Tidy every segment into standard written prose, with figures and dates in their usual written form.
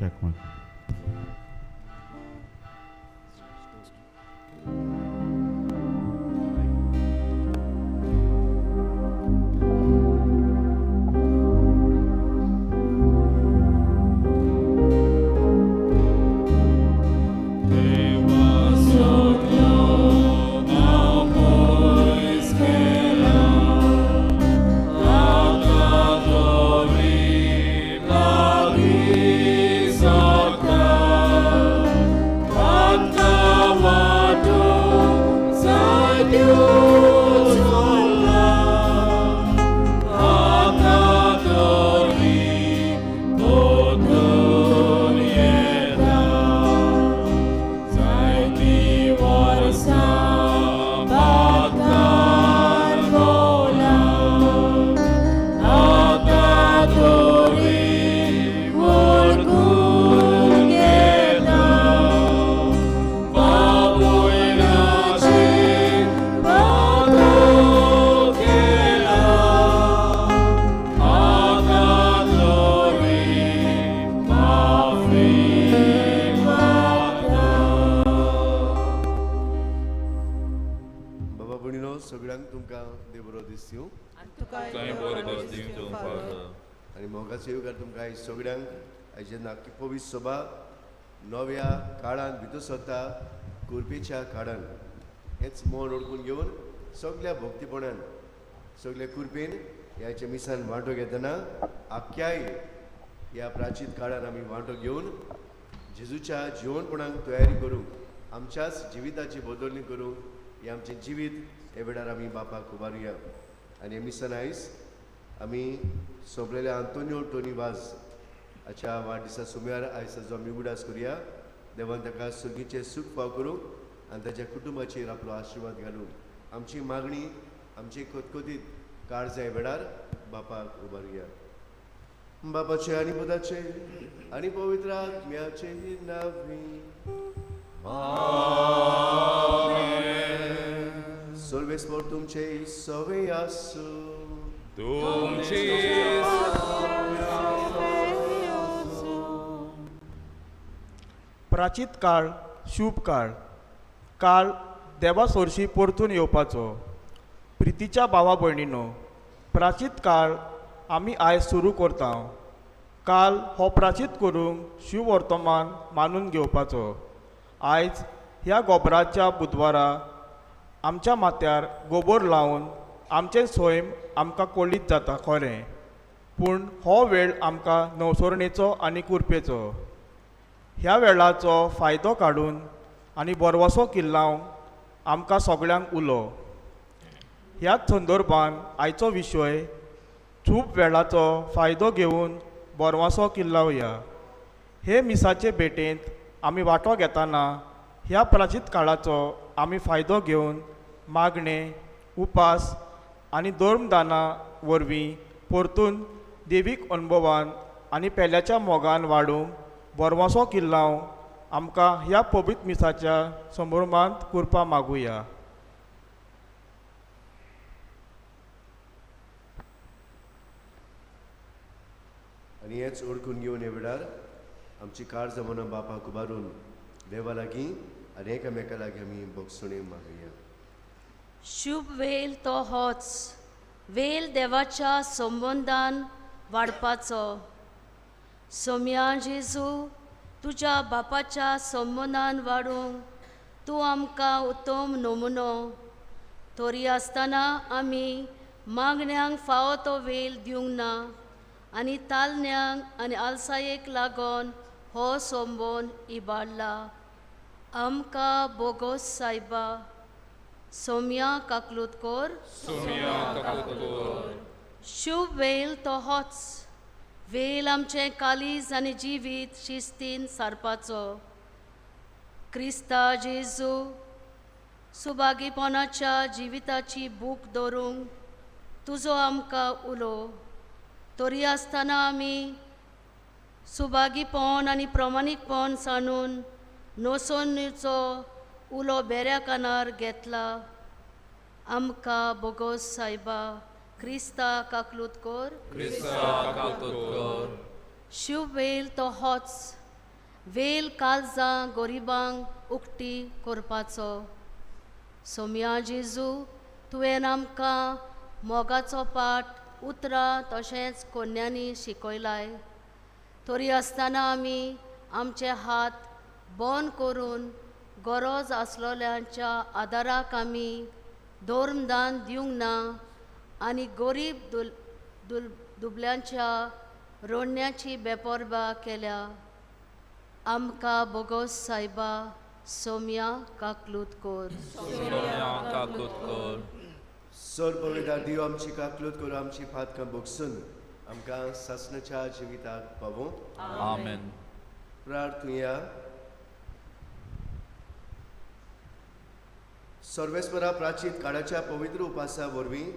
Check one. बाबा भयणीनो, सगळ्यांक तुमकां देव बरो दिसता. आनी मोगाचो येवकार तुमकां आयज सगळ्यांक. आयज जेन्ना पवित्र सभा नव्या काळान भितर सरता, कुरपेच्या काळान, हेच मन ओळखून घेवन सगल्या भक्तीपणान सगल्या कुरपेन ह्याच्या मिसान वांटो घेतना आख्याय ह्या प्राचीन काळान आमी वांटो घेवन जेजूच्या जिवनपणाक तयारी करूंक, आमच्याच जिविताची बदलणी करूंक हें आमचें जिवीत हे वेळार आमी बापाक उबारुया. आनी हें मिसान आयज आमी सोंपलेल्या आंतोनियो टोनी वाज हाच्या वाडदिसा सुम्यार आयज ताचो आमी उगडास करुया. देवान ताका सुगीचें सूख फाव करूंक आनी ताच्या कुटुंबाचेर आपलो आशिर्वाद घालूंक आमची मागणी, आमची खतखतीत काळजाय वेळार बापाक उबारुया. बापाचे आनी पुताचे आनी पवित्र आत्म्याचे नांवी. सर्वेस्पर तुमचे सवे आसूं. तुमची. प्राचीत काळ शुभ काळ, काळ देवा सोरशी परतून येवपाचो. प्रितीच्या भावा भयणीनो, प्राचीत काळ आमी आयज सुरू करता. काल हो प्राचीत करूंक शुभ वर्तमान मानून घेवपाचो. आयज ह्या गोबराच्या बुधवारा आमच्या माथ्यार गोबोर लावन आमचें सैम आमकां कोलीत जाता खरें, पूण हो वेळ आमकां नवसरणेचो आनी कुरपेचो. ह्या वेळाचो फायदो काडून आनी बरवसो किल्लावंक आमकां सगळ्यांक उलो. ह्याच संदर्भान आयचो विशय खूब वेळाचो फायदो घेवन बरवासो किल्लावया. हे मिसाचे भेटेंत आमी वांटो घेतना ह्या प्राचीत काळाचो आमी फायदो घेवन मागणें, उपास आनी धर्मदाना वरवीं परतून देवीक अणभवान आनी पेल्याच्या मोगान वाडूंक बरवासो किल्लावंक आमकां ह्या पवित्र मिसाच्या संभ्रमांत कृपा मागुया. आनी हेच ओळखून घेवन हे वेळार आमची काळजां मनां बापाक उबारून देवा लागीं आनी एकामेका लागीं आमी भोगसुणी मागुया. शुभ वेल तो होच वेल देवाच्या संबंदान वाडपाचो. सोम्या जेजू, तुज्या बापाच्या संबंदान वाडूंक तूं आमकां उत्तम नमुनो. तरी आसतना आमी मागण्यांक फावो तो वेल दिवंक ना आनी तालण्यांक आनी आलसायेक लागून हो संबंद इबाडला. आमकां बोगोस सायबा. सोम्या काकलूत कोर. शुभ वेल तो होच वेल आमचें कालीज आनी जिवीत शिस्तीन सारपाचो. क्रिस्ता जेजू, सुभागीपणाच्या जिविताची भूक दवरूंक तुजो आमकां उलो. तरी आसतना आमी सुभागीपण आनी प्रमाणीकपण सांडून नोसोनीचो उलो बेऱ्या कानार घेतला. आमकां बोगोस सायबा. क्रिस्ता काकलूत कोर. शुभ वेल तो होच वेल काळजां गरिबांक उक्ती करपाचो. सोमया जेजू, तुवें आमकां मोगाचो पाठ उतरां तशेंच कोन्यांनी शिकयलाय, तरी आसतना आमी आमचे हात बंद करून गरज आसलोल्यांच्या आदाराक आमी धर्मदान दिवंक ना आनी गरीब दुल दुल दुबल्यांच्या रोडण्याची बेपोरबा केल्या. आमकां बोगोस सायबा, सोम्या काकलूत कोर. सोम्या काकूत कर. सर पवित्र देव आमची काकलूत करून आमची फातकां भोगसून आमकां सासणाच्या जिविताक पावों. आमेन. प्रार्थुया. सर्वेस्परा प्राचीन काळाच्या पवित्र उपासा वरवीं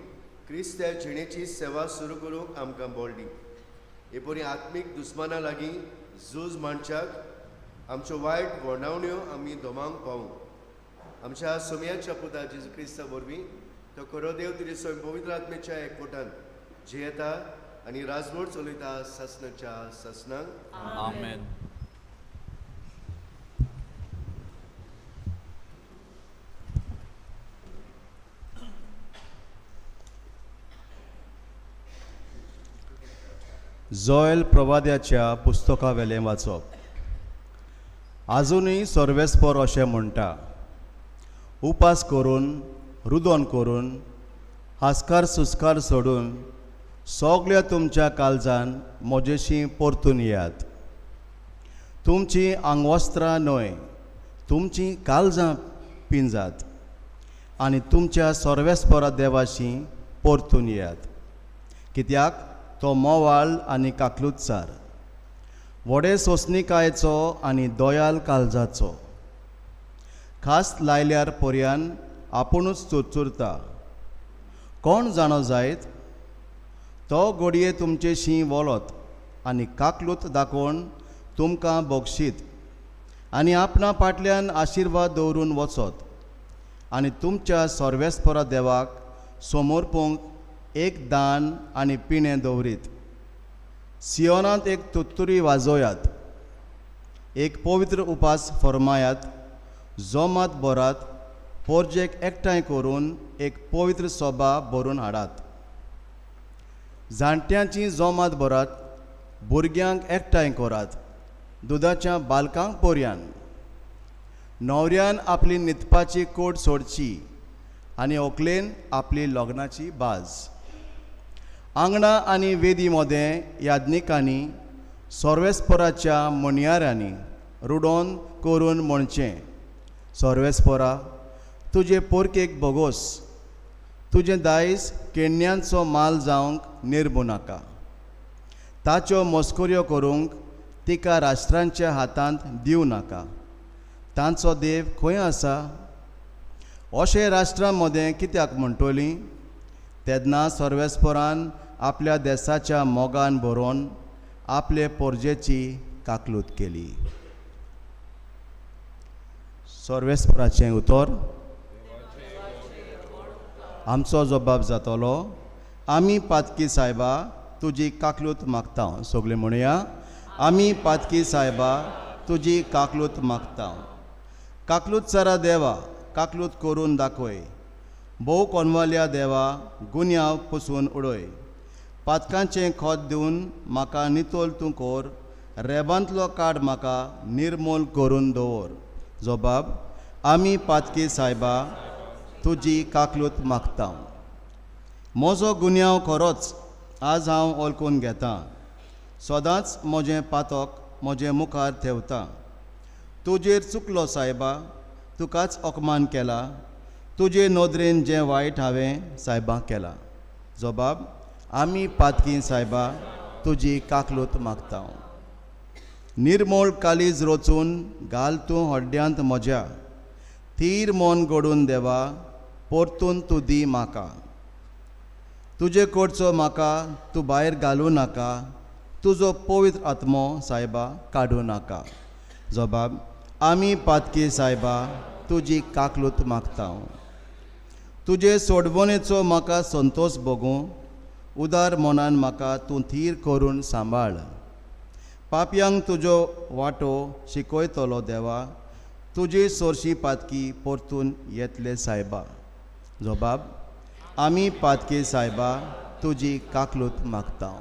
क्रिस्त्या जिणेची सेवा सुरू करूंक आमकां बळ दी. हे परी आत्मीक दुस्माना लागीं झूज मांडच्याक आमच्यो वायट वर्णावण्यो आमी दोमांक पावूं. आमच्या सोमयाच्या पुता जेजू क्रिस्ता वरवीं तो खरो देव तुजे स्वयं पवित्र आत्मेच्या एकवटान जियेता आनी राजवट चलयता सासणाच्या सासणाक. आमेन. जोयल प्रवाद्याच्या पुस्तकावेलें वाचप. आजुनूय सर्वेस्पर अशें म्हणटा, उपास करून रुदोन करून हास्कार सुस्कार सोडून सगल्या तुमच्या काळजान म्हजेशी परतून येयात. तुमचीं आंगवस्त्रां न्हय, तुमचीं काळजां पिंजात आनी तुमच्या सर्वेस्परा देवाशी परतून येयात, कित्याक तो मोवाळ आनी काकलुतसार, व्हडे सोंसणिकायेचो आनी दयाल काळजाचो. खास लायल्यार पर्यान आपुणूच चुरचुरता. कोण जाणो जायत, तो घडये तुमचेशी वोलोत आनी काकलूत दाखोवन तुमकां बक्षीत आनी आपणा फाटल्यान आशिर्वाद दवरून वचत आनी तुमच्या सर्वेस्परा देवाक समर्पूंक एक दान आनी पिणें दवरीत. सियोनांत एक तुत्तुरी वाजोयात, एक पवित्र उपास फर्मायात, जोमात भरात, पोरजेक एकठांय करून एक पवित्र सभा भरून हाडात. जाणट्यांची जोमात भरात, भुरग्यांक एकठांय करात, दुदाच्या बालकांक पोरयान. न्हवऱ्यान आपली न्हिदपाची कोट सोडची आनी व्हंकलेन आपली लग्नाची बाज. आंगणा आनी वेदी मदें याज्ञिकांनी सर्वेस्पराच्या म्हणयाऱ्यांनी रुडोन करून म्हणचें, सर्वेस्परा तुजे पोरकेक भोगोस, तुजें दायज केण्यांचो माल जावंक निर्मू नाका. ताच्यो मस्कऱ्यो करूंक तिका राष्ट्रांच्या हातांत दिवं नाका. तांचो देव खंय आसा अशें राष्ट्रां मदें कित्याक म्हणटलीं? तेन्ना सर्वेस्परान आपल्या देसाच्या मोगान बरोवन आपले पोरजेची काकलूत केली. सर्वेस्पराचें उतर. आमचो जबाब जातलो, आमी पातकी सायबा तुजी काकलूत मागता. सगळीं म्हणया, आमी पातकी सायबा तुजी काकलूत मागता. काकलूत सरा देवा, काकलूत करून दाखय. भोव कोनवाल्या देवा, गुन्यांव पुसून उडय. पातकांचें खत दिवन म्हाका नितळ तूं कर, रेबांतलो काड म्हाका निर्मूल करून दवर. जबाब, आमी पातकी सायबा तुजी काकलूत मागता. म्हजो गुन्यांव खरोच आज हांव वळखून घेतां, सदांच म्हजें पातक म्हजे मुखार थेवता. तुजेर चुकलो सायबा, तुकाच अपमान केला, तुजे नदरेन जें वायट हांवें सायबा केलां. जबाब, आमी पातकी सायबा तुजी काकलूत मागता. निर्मोळ कालीज रचून घाल तूं हड्ड्यांत म्हज्या, थीर मन घडून देवा परतून तूं दी म्हाका. तुजे कडचो म्हाका तूं भायर घालूं नाका, तुजो पवित्र आत्मो सायबा काडूं नाका. जबाब, आमी पातकी सायबा तुजी काकलूत मागता. तुजे सोडवणेचो म्हाका संतोश भोगूं, उदार मनान म्हाका तूं थीर करून सांबाळ. पापयांक तुज्यो वाटो शिकयतलो देवा, तुजी सोरशी पातकी परतून येतले सायबा. जबाब, आमी पातकी सायबा तुजी काकलूत मागता.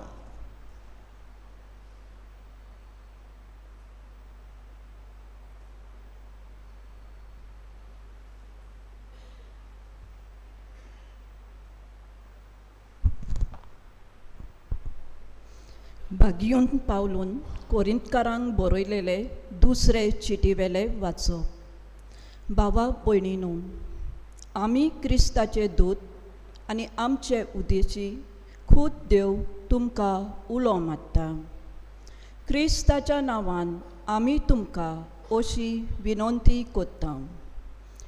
भाग्योन पावलून कोरिंतकारांक बरयलेले दुसरे चिटीवेले वाचप. बाबा भयणीनू, आमी क्रिस्ताचे दूत आनी आमचे उदेशी खूद देव तुमकां उलो मारता. क्रिस्ताच्या नांवान आमी तुमकां अशी विनंती करता,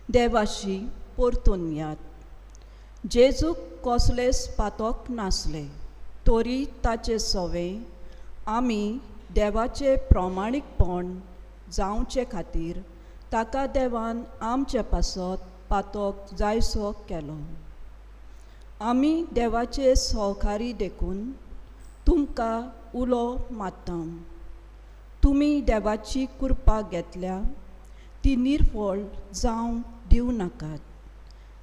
देवाशी परतून यात. जेजूक कसलेच पातक नासले तरी ताचे सवे आमी देवाचे प्रमाणीकपण जावचे खातीर ताका देवान आमचे पासत पातक जायसो केलो. आमी देवाचे सहकारी देखून तुमकां उलो मारता. तुमी देवाची कृपा घेतल्या ती निर्फळ जावंक दिवं नाकात,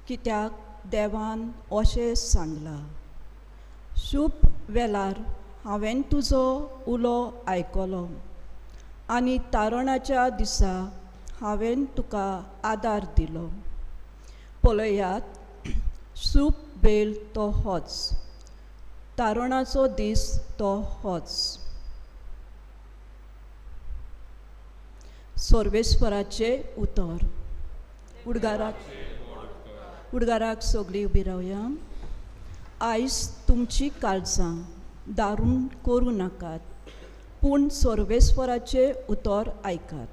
कित्याक देवान अशें सांगलां, शुभ वेलार हांवें तुजो उलो आयकलो आनी तारणाच्या दिसा हांवें तुका आदार दिलो. पळयात, सूप बेल तो होच, तारणाचो दीस तो होच. सर्वेस्पराचें उतर. उडगाराक सगळीं उबी रावया. आयज तुमची काळजां दारून करूं नाकात, पूण सर्वेस्पराचें उतर आयकात.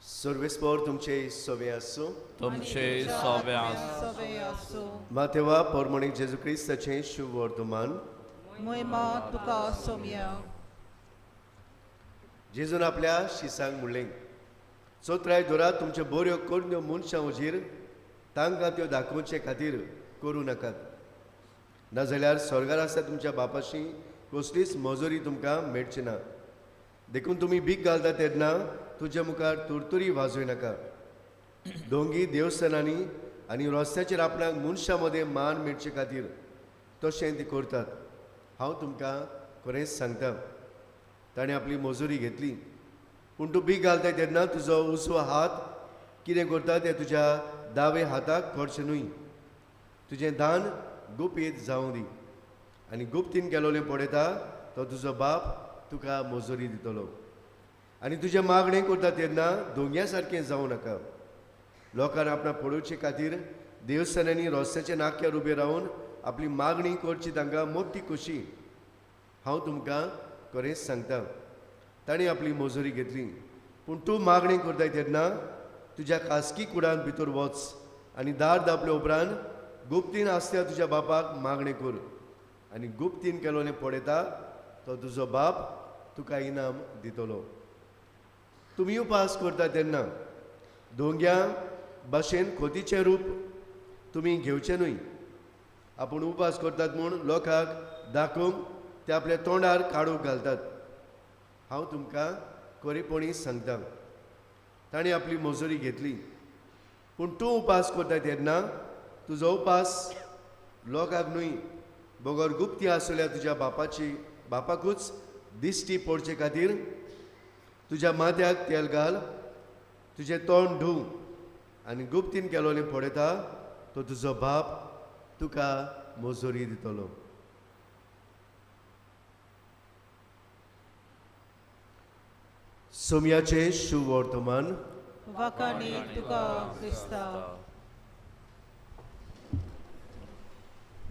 सर्वेस्पर तुमचे सवे आसूं. तुमचे सवे आसूं. मातेवा परमणीक जेजू क्रिस्ताचें शुभ वर्तमान. मोहिमा तुका सोम्या. जेजून आपल्या शिसांक म्हणलें, चोत्राय धरात तुमच्यो बऱ्यो करण्यो मनशां हुजीर तांकां त्यो दाखोवचे खातीर करूं नाकात, नाजाल्यार स्वर्गार आसता तुमच्या बापाशी कसलीच मजुरी तुमकां मेळची ना. देखून तुमी भीक घालता तेन्ना तुजे मुखार तुरतुरी वाजोय नाका. दोंगी देवस्थानांनी आनी रस्त्याचेर आपणाक मनशां मदें मान मेळचे खातीर तशें ती करतात. हांव तुमकां खरेंच सांगता, ताणें आपली मजुरी घेतली. पूण तूं भीक घालताय तेन्ना तुजो उजवो हात कितें करता तें तुज्या दावे हाताक करचें न्हय. तुजें दान गुपीत जावं दी आनी गुप्तीन केलोलें पळयता तो तुजो बाप तुका मजुरी दितलो. आनी तुजें मागणें करता तेन्ना दोंग्या सारकें जावं नाका. लोकांक आपणाक पळोवचे खातीर देवस्थानांनी रस्त्याच्या नाक्यार उबे रावन आपली मागणी करची तांकां मोटी खोशी. हांव तुमकां खरेंच सांगता, ताणें आपली मजुरी घेतली. पूण तूं मागणी करताय तेन्ना तुज्या खासगी कुडांत भितर वच आनी दार दापले उपरांत गुप्तीन आसल्या तुज्या बापाक मागणें कर आनी गुप्तीन केलोलें पळयता तो तुजो बाप तुका इनाम दितलो. तुमी उपास करता तेन्ना दोंग्या भाशेन खोतीचें रूप तुमी घेवचें न्हय. आपूण उपास करतात म्हूण लोकांक दाखोवंक ते आपल्या तोंडार काडूंक घालतात. हांव तुमकां खरेपणी सांगता, ताणें आपली मजुरी घेतली. पूण तूं उपास करता तेन्ना तुजो उपास लोकांक न्हय बगर गुप्ती आसल्या तुज्या बापाकूच दिश्टी पडचे खातीर तुज्या माथ्याक तेल घाल, तुजें तोंड धूव आनी गुप्तीन केलोलें पळयता तो तुजो बाप तुका मजुरी दितलो. सोम्याचें शुवर्तमान. वाखाणी तुका क्रिस्ता.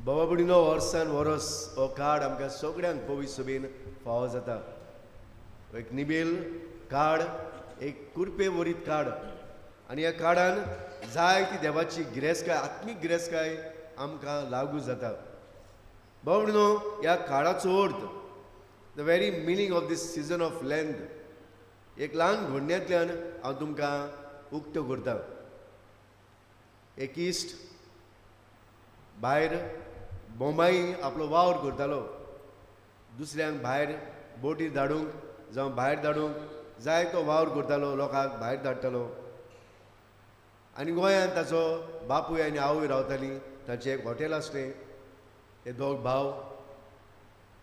बाबा भयणीनो, वर्सान वरस हो कार्ड आमकां सगळ्यांक पवित्र सभेन फावो जाता. एक निबेल कार्ड, एक कुरपे वरीत कार्ड आनी ह्या कार्डान जाय ती देवाची गिरेस्तकाय, आत्मीक गिरेस्तकाय आमकां लागू जाता. बाबा भयणीनो, ह्या कार्डाचो अर्थ, the very meaning of this season of Lent, एक ल्हान घडण्यांतल्यान हांव तुमकां उक्तो करता. एक इश्ट भायर बोंबाई आपलो वावर करतालो, दुसऱ्यांक भायर बोटीर धाडूंक जावं भायर धाडूंक जाय तो वावर करतालो, लोकांक भायर धाडटालो. आनी गोंयांत ताचो बापूय आनी आवय रावतालीं, तांचें एक हॉटेल आसलें. ते दोग भाव.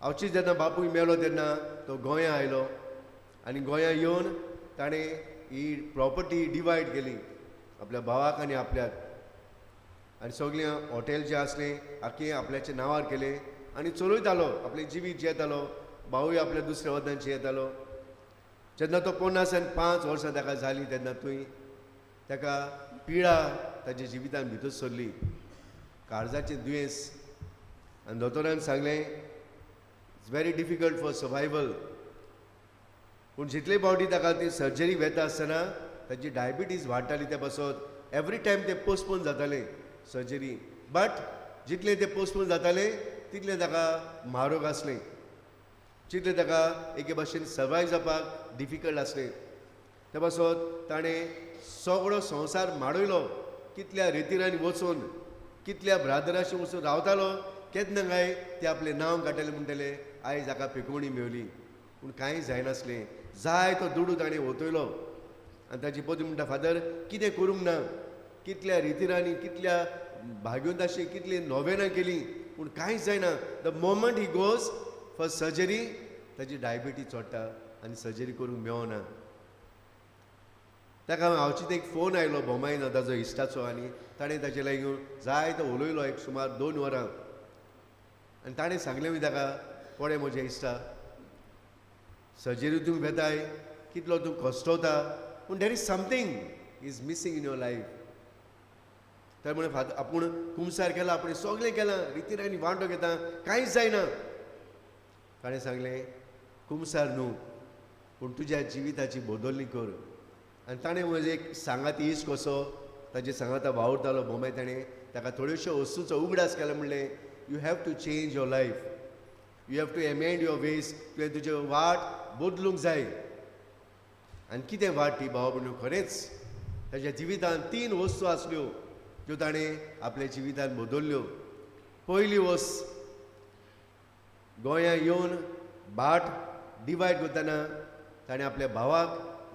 आवची जेन्ना बापूय मेलो तेन्ना तो गोंयां आयलो आनी गोंयां येवन ताणें ही प्रॉपर्टी डिवायड केली आपल्या भावाक आनी आपल्याक, आनी सगळें हॉटेल जें आसलें आख्खें आपल्याच्या नांवार केलें आनी चलयतालो आपलें जिवीत जियेतालो. भावूय आपल्या दुसऱ्या वतान जियेतालो. जेन्ना तो 55 वर्सां ताका जालीं तेन्ना थंय ताका पिडा ताच्या जिवितान भितर सरली, काळजाचें दुयेंस. आनी दोतोरान सांगलें it's very difficult for survival. पूण जितले फावटी ताका ती सर्जरी वेता आसतना ताची डायबिटीज वाडटाली, त्या पासत एवरी टायम ते पोस्टपोन जातालें सर्जरी. बट जितलें तें पोस्टपोन जातालें तितलें ताका म्हारग आसलें, जितलें ताका एके भाशेन सर्वायव जावपाक डिफिकल्ट आसलें. त्या पासत ताणें सगळो संवसार माडयलो, कितल्या रेतिरांनी वचून कितल्या ब्रादराशी वचून रावतालो. केन्ना काय ते आपलें नांव काडटले म्हणटले आयज हाका पिकोवणी मेवली, पूण कांय जायनासलें. जाय तो दुडू ताणें वतयलो. आनी ताची पती म्हणटा, फादर कितें करूंक ना, कितल्या रितिरांनी कितल्या भाग्योंताशी कितली नोवेनां केली, पूण कांयच जायना. The moment he goes for surgery ताची डायबिटीज चडटा आनी सर्जरी करूंक मेवना. ताका हांवचीत एक फोन आयलो बोमायना ताजो इश्टाचो, आनी ताणें ताचे लागीं जाय तो उलयलो एक सुमार 2 वरां. आनी ताणें सांगलें मी ताका, पळय म्हज्या इश्टा, सर्जरी तूं घेताय, कितलो तूं कश्टवता, पूण there is something is missing in your life. तर म्हणे फादर आपूण कुमसार केला, आपूण सगळें केलां, रितीरांनी वांटो घेता, कांयच जायना. ताणें सांगलें कुमसार न्हू, पूण तुज्या जिविताची बदलणी कर. आनी ताणें म्हजे एक सांगाती इश्ट कसो ताजे सांगाता वावुरतालो बोंबय, ताणें ताका थोड्योश्यो वस्तूचो उगडास केलो. म्हणलें you have to change your life, you have to amend your ways, तुवें तुज्यो वाट बदलूंक जाय. आनी कितें वाट ती भाव भयणीनो, खरेंच ताज्या जिवितांत 3 वस्तू आसल्यो ज्यो ताणें आपल्या जिवितांत बदल्ल्यो. पयली वस्त, गोंया येवन भाट डिवायड करतना ताणें आपल्या भावाक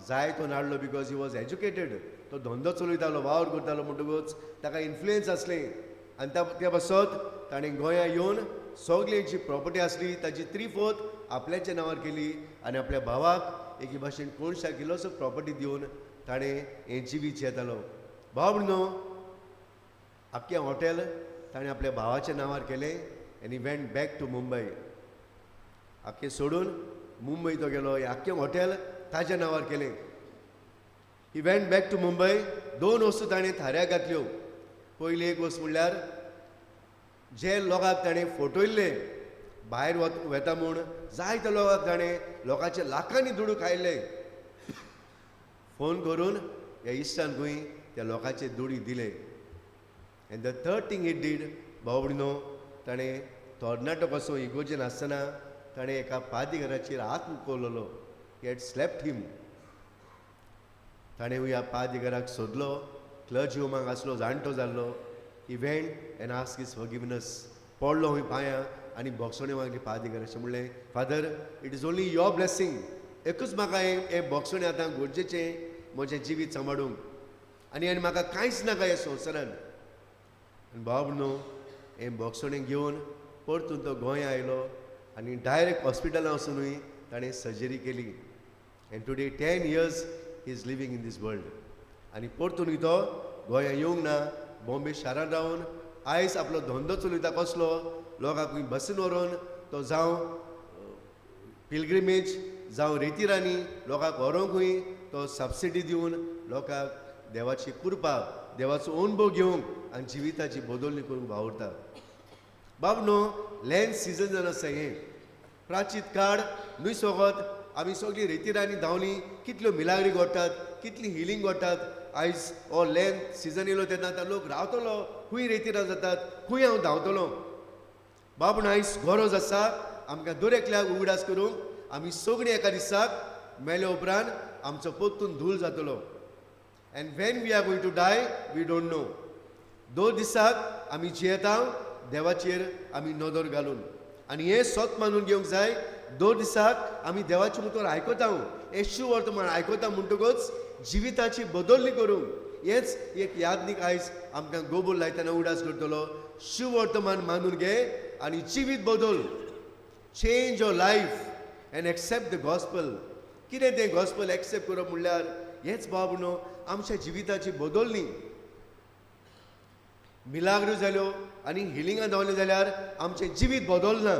जाय तो नाडलो, because he was educated. तो धंदो चलयतालो, वावर करतालो, म्हणटकूच ताका इन्फ्लुयन्स आसलें. आनी त्या पासत ताणें गोंया येवन सगळी जी प्रॉपर्टी आसली ताजी 3/4 आपल्याच्या नांवार केली आनी आपल्या भावाक एके भाशेन कोणशाक इल्लोसो प्रॉपर्टी दिवन ताणें हें जिवीत जियेतालो. भाव न्हू, आख्खें हॉटेल ताणें आपल्या भावाच्या नांवार केलें आनी went back to Mumbai. आख्खें सोडून मुंबय तो गेलो, हें आख्खें हॉटेल ताज्या नांवार केलें. He went back to Mumbai. 2 वस्तू ताणें थाऱ्याक घातल्यो. पयली एक वस्त म्हणल्यार जे लोकांक ताणें फटयल्ले भायर वेता म्हूण, जायत्या लोकांक ताणें लोकांचे लाखांनी दुडू खायल्ले. फोन करून ह्या इश्टान खंय त्या लोकांचे दुडी दिले. And the third thing he did, भाव भयणीनो, ताणें तरणाटो कसो इगोजेन आसतना ताणें एका पादिगराचेर हात उखललो. He had slept him. ताणें ह्या पादिगराक सोदलो, क्लर्जी होमाक आसलो, जाणटो जाल्लो. He went and ask his forgiveness. पडलो हूंय पांयां आनी बोगसोणे मागली पादिगराचें. म्हणलें father, it is only your blessing, एकूच म्हाका हें बोगसोणें आतां गरजेचें म्हजें जिवीत सांबाळूंक, आनी आनी म्हाका कांयच नाका ह्या संवसारान. आनी बाब न्हू, हें बोगसोणें घेवन परतून तो गोंया आयलो आनी डायरेक्ट हॉस्पिटलां वचुनूय ताणें सर्जरी केली. And today 10 years he is living in this world. आनी परतूनय तो गोंया येवंक ना, बॉम्बे शारांत रावन आयज आपलो धंदो चलयता. कसलो, लोकांक बसीन व्हरोन तो जावं पिलग्रिमेज जावं रेतिरांनी लोकांक व्हरोंकूय तो सबसिडी दिवन लोकांक देवाची कृपा, देवाचो अणभव घेवंक आनी जिविताची बदलणी करूंक वावुरता. बाब न्हू, लँड सिजन जावन आसा हें प्राचीत काळ न्हय. सोगत आमी सगळीं रेतिरांनी धांवली, कितल्यो मिलाग्री घडटात, कितली हिलींग घडटात. आयज हो लँड सिजन येयलो तेन्ना आतां लोक रावतलो खूंय, रेतिरां जातात खूंय हांव धांवतलो. बाब आयज गरज आसा आमकां दर एकल्याक उगडास करूंक, आमी सगळीं एका दिसाक मेल्या उपरांत आमचो परतून धूल जातलो. And when we are going to die we don't know. दर दिसाक आमी जियेता देवाचेर आमी नदर घालून, आनी हें सत मानून घेवंक जाय. दर दिसाक आमी देवाचें उतर आयकता, हें शुवर्तमान आयकता म्हणटकच जिविताची बदलणी करूंक हेच एक यादनीक आयज आमकां गोबोर लायतना उडास करतलो. शुवर्तमान मानून घे आनी जिवीत बदल. Change your life and accept the gospel. कितें तें गॉस्पल एक्सेप्ट करप म्हणल्यार हेच बाब न्हू आमच्या जिविताची बदलणी. मिलाग्रो जाल्यो आनी हिलिंगां जावलें जाल्यार आमचें जिवीत बदलना.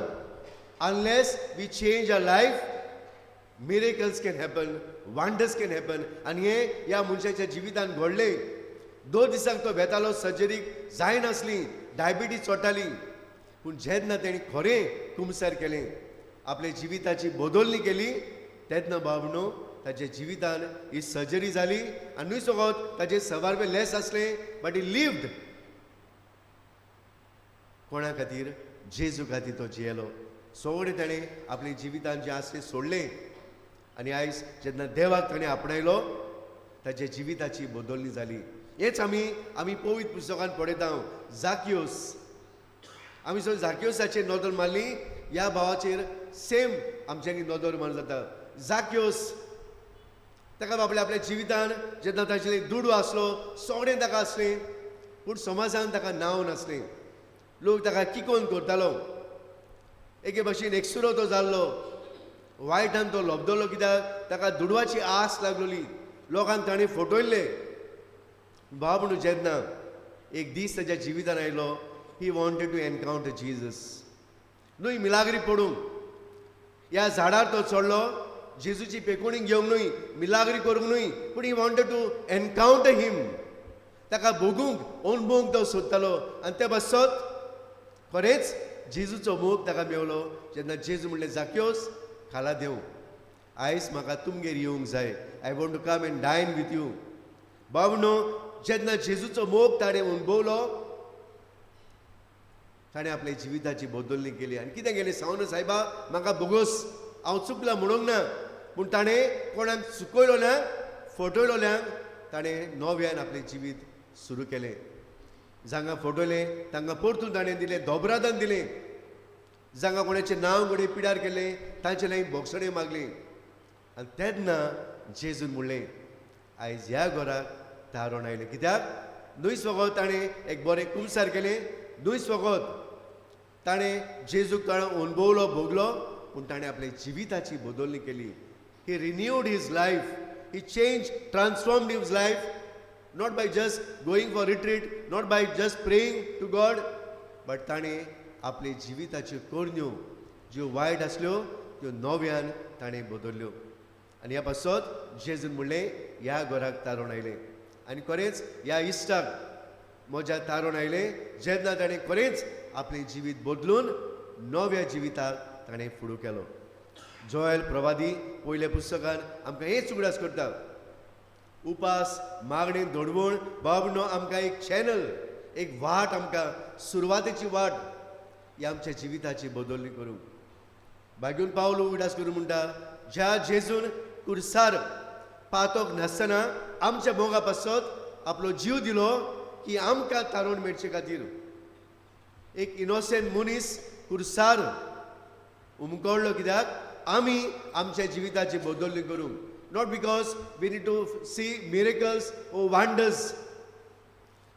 Unless we change our life, miracles can happen, wonders can happen. आनी हें ह्या मनशाच्या जिवितान घडलें. 2 दिसांक तो वेतालो सर्जरीक, जायनासली, डायबिटीज चडटाली. पूण जेन्ना तेणी खरें कुमसार केलें, आपल्या जिविताची बदलणी केली, तेन्ना बाब न्हू ताच्या जिवितान ही सर्जरी जाली. आनी न्हय सगळो ताचे सवारवे लेस आसलें, बट he lived. कोणा खातीर? जेजू खातीर तो जियेलो. सगळें ताणें आपल्या जिवितान जें आसलें सोडलें आनी आयज जेन्ना देवाक ताणें आपणायलो ताच्या जिविताची बदलणी जाली. हेच आमी आमी पवित्र पुस्तकान पळयता. जाकियोस, आमी सगळीं जाकियोसाचेर नदर मारली, ह्या भावाचेर सेम आमच्यांनी नदर मार जाता. जाकियोस ताका बाबड्या आपल्या जिवितान जेन्ना ताचे दुडू आसलो, सगळें ताका आसलें, पूण समाजान ताका नांव नासलें. लोक ताका किकोन करतालो. एके भाशेन एकसुरो तो जाल्लो, वायटान तो लब्दलो कित्याक ताका दुडवाची आस लागलोली. लोकांक ताणें फटयल्लें. बाब न्हू जेन्ना एक दीस ताच्या जिवितान आयलो, he wanted to encounter Jesus. न्हय मिलाग्री पडूंक ह्या झाडार तो चडलो, जेजूची पेकोणी घेवंक न्हय, मिलाग्री करूंक न्हय, पूण he wanted to encounter him. ताका भोगूंक अणभवूंक तो सोदतालो. आनी ते पासत खरेंच जेजूचो मोग ताका मेवलो. जेन्ना जेजू म्हणलें, जाकियोस खाला देंव, आयज म्हाका तुमगेर येवंक जाय, I want to come and dine with you. बाब न्हू जेन्ना जेजूचो मोग ताणें अणभवलो, ताणें आपल्या जिविताची बदलणी केली. आनी कितें केलें? सांगून सायबा म्हाका बोगोस, हांव चुकलां म्हणूंक ना, पूण ताणें कोणाक चुकयलो ना, फटयलोल्यांक ताणें नव्यान आपलें जिवीत सुरू केलें. जांकां फटयलें तांकां परतून ताणें दिलें, दोबरादान दिलें. जांकां कोणाचें नांव घडये पिडार केलें तांचे लागीं बोगसणें मागलें. आनी तेन्ना जेजून म्हणलें, आयज ह्या घराक तारण आयलें. कित्याक न्हय फकत ताणें एक बरें कुमसार केलें, न्हय फकत ताणें जेजूक ताणें अणभवलो भोगलो, पूण ताणें आपल्या जिविताची बदलणी केली. He renewed his life, he change transformed his life, not by just going for retreat, not by just praying to God, but ताणें आपले जिविताच्यो करण्यो ज्यो वायट आसल्यो त्यो नव्यान ताणें बदल्ल्यो. आनी ह्या पासत जेजून म्हणलें, ह्या घराक तारण आयलें. आनी खरेंच ह्या इश्टाक म्हज्या तारण आयलें जेन्ना ताणें खरेंच आपलें जिवीत बदलून नव्या जिविताक ताणें फुडो केलो. जोयल प्रवादी पयल्या पुस्तकान आमकां हेच उगडास करता. उपास मागणें दडवण बाब न्हू आमकां एक चॅनल, एक वाट, आमकां सुरवातेची वाट ही आमच्या जिविताची बदलणी करूंक. बागून पावलो उगडास करूं म्हणटा, ज्या जेजून कुर्सार पातोक नासतना आमच्या मोगा पासत आपलो जीव दिलो की आमकां तारण मेळचे खातीर. एक इनोसेंट मनीस कुर्सार उमकळ्ळो कित्याक आमी आमच्या जिविताची बदलणी करूंक. Not because we need to see miracles or wonders,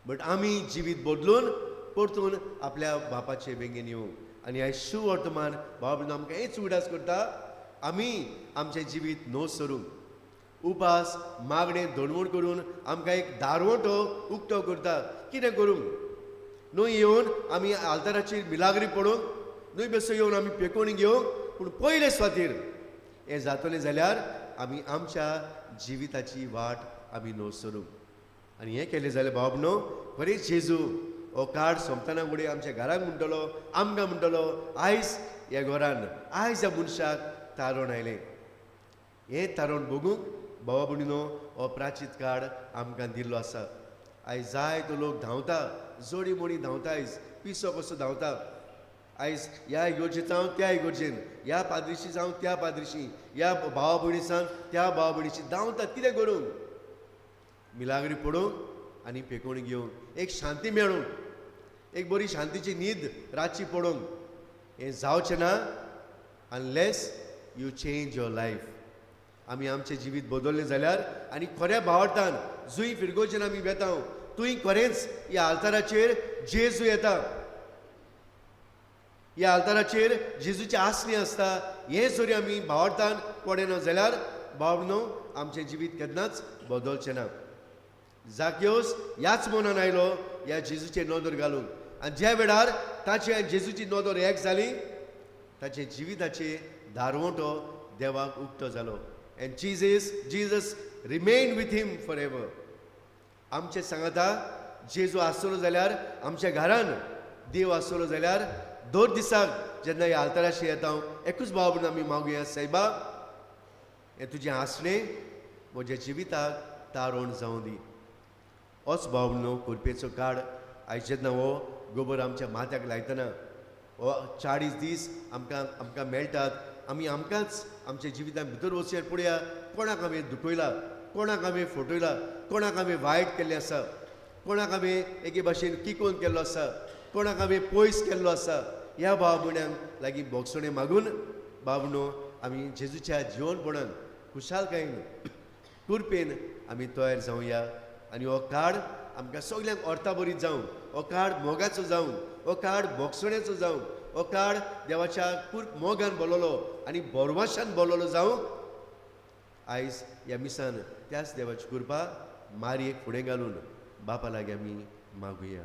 but आमी जिवीत बदलून परतून आपल्या बापाचे बेगीन येवंक. आनी ह्या शुवर्तमान बाबा आमकां हेच उगडास करता, आमी आमचें जिवीत न्हय सरूंक उपास मागणें धोणवण करून आमकां एक दारवटो उक्तो करता. कितें करूंक? न्हय येवन आमी आल्ताराचेर मिलाग्री पडूंक, न्हय बेसो येवन आमी पेकोणी घेवंक, पूण पयले सुवातेर हें जातलें जाल्यार आमी आमच्या जिविताची वाट आमी न्हय सरूंक. आनी हें केलें जाल्यार बाब न्हू खरेंच जेजू हो काळ सोंपतना फुडें आमच्या घराक म्हणटलो, आमकां म्हणटलो, आयज ह्या घरान आयज ह्या मनशाक तारण आयलें. हें तारण भोगूंक भावा भयणीनो हो प्राचीत काळ आमकां दिल्लो आसा. आयज जायतो लोक धांवता, जोडी मोडी धांवता, आयज पिसो कसो धांवता. आयज ह्या इगोर्जे जावं त्या इगोर्जेन, ह्या पाद्रीशी जावं त्या पाद्रीशी, ह्या भावा भयणी जावन त्या भावा भयणीशी धांवतात. कितें करूंक? मिलाग्री पडूंक आनी पेकोवणी घेवंक, एक शांती मेळूंक, एक बरी शांतीची न्हीद रातची पडूंक. हें जावचें ना unless you change your life. आमी आमचें जिवीत बदललें जाल्यार आनी खऱ्या भावार्थान जुंय फिरगोजेन आमी वेता थंय खरेंच ह्या आल्ताराचेर जेजू येता, ह्या आल्ताराचेर जेजूची आसणी आसता. हें जरी आमी भावार्थान पडना जाल्यार भाव आमचें जिवीत केन्नाच बदलचें ना. जाक्योस ह्याच मनान आयलो ह्या जेजूचेर नदर घालूंक, आनी ज्या वेळार ताचे आनी जेजूची नदर एक जाली ताचे जिविताचे दारवंटो देवाक उक्तो जालो. And Jesus remain with him for ever. आमचे सांगाता जेजू आसतलो जाल्यार, आमच्या घरान देव आसतलो जाल्यार दर दिसाक जेन्ना ह्या आल्ताराशी येता हांव एकूच भाव म्हणून आमी मागुया, सायबा हें तुजें आसणें म्हज्या जिविताक तारोण जावं दी. होच भाव न्हू कुरपेचो काळ आयज जेन्ना हो गोबर आमच्या माथ्याक लायतना हो 40 दीस आमकां आमकां मेळटात. आमी आमकांच आमच्या जिवितान भितर वचून पळया कोणाक आमी दुखयला, कोणाक आमी फटयला, कोणाक आमी वायट केल्लें आसा, कोणाक आमी एके भाशेन किकोन केल्लो आसा, कोणाक आमी पयस केल्लो आसा. ह्या भाव भयण्यांक लागीं भोगसणें मागून बाबनो आमी जेजूच्या जिवनपणान खुशालकायेन कुरपेन आमी तयार जावया. आनी हो काळ आमकां सगल्यांक अर्था बरीत जावं, हो काळ मोगाचो जावं, हो काळ भोगसण्याचो जावं, हो काळ देवाच्या मोगान बोललो आनी बोरवाशान बोललो जावं. आयज ह्या मिसान त्याच देवाची कृपा मारयेक फुडें घालून बापा लागीं आमी मागुया.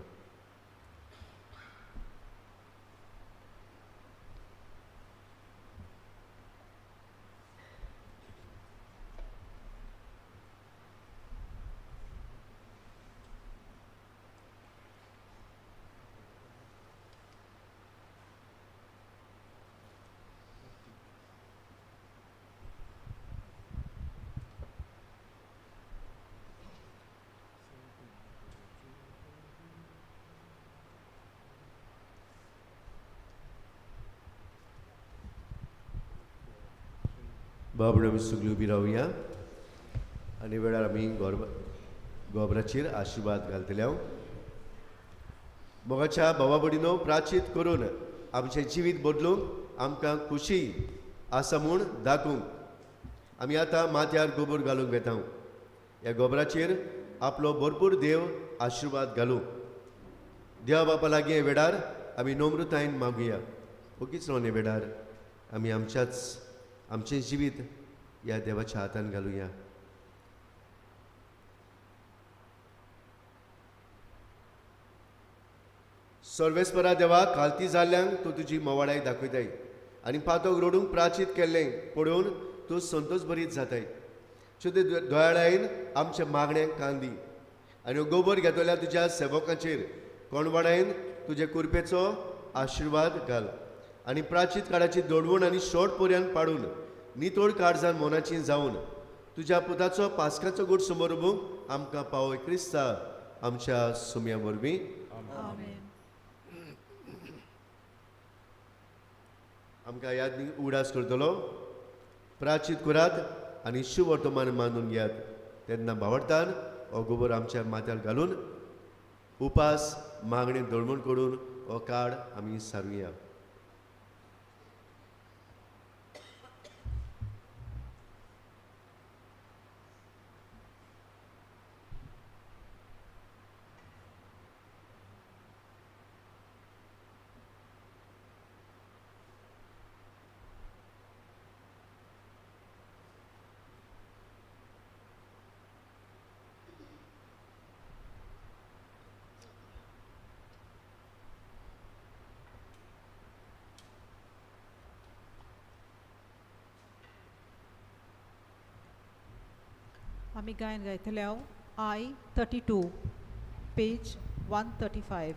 बाबड आमी सगळीं उबी रावया आनी वेळार आमी गोबराचेर आशिर्वाद घालतले. हांव मोगाच्या भावा भयणीनो प्राचीत करून आमचें जिवीत बदलूंक आमकां खुशी आसा म्हूण दाखोवंक आमी आतां माथ्यार गोबर घालूंक वेता. ह्या गोबराचेर आपलो भरपूर देव आशिर्वाद घालूं. देवा बापा लागीं हे वेळार आमी नम्रतायेन मागुया. ओगीच रावन हे वेळार आमी आमच्याच आमचें जिवीत ह्या देवाच्या हातान घालुया. सर्वेस्परा देवा, खालती जाल्ल्यांक तूं तुजी मोवाडाय दाखयताय आनी पातोक रडूंक प्राचीत केल्लें पळोवन तूं संतोश बरीत जाताय. शुद्ध दयाळायेन आमच्या मागण्यांक कान दी आनी गोबर घेतल्या तुज्या सेवकांचेर कोणवाडायेन तुजे कुरपेचो आशिर्वाद घाल आनी प्राचीत काळाची दडवण आनी शॉर्ट पर्यंत पाडून नितोड काळजान मोनाची जावन तुज्या पुताचो पास्काचो गूट समोर उबूंक आमकां पावय क्रिस्ता आमच्या सुम्या वरवीं. आमकां याद उगडास करतलो. प्राचीत करात आनी शुवर्तमान मानून घेयात. तेन्ना भावार्थान हो गोबर आमच्या माथ्यार घालून उपास मागणें दळमण करून हो काळ आमी सारुया. आमी गायन गायतले हांव I 32 page 135.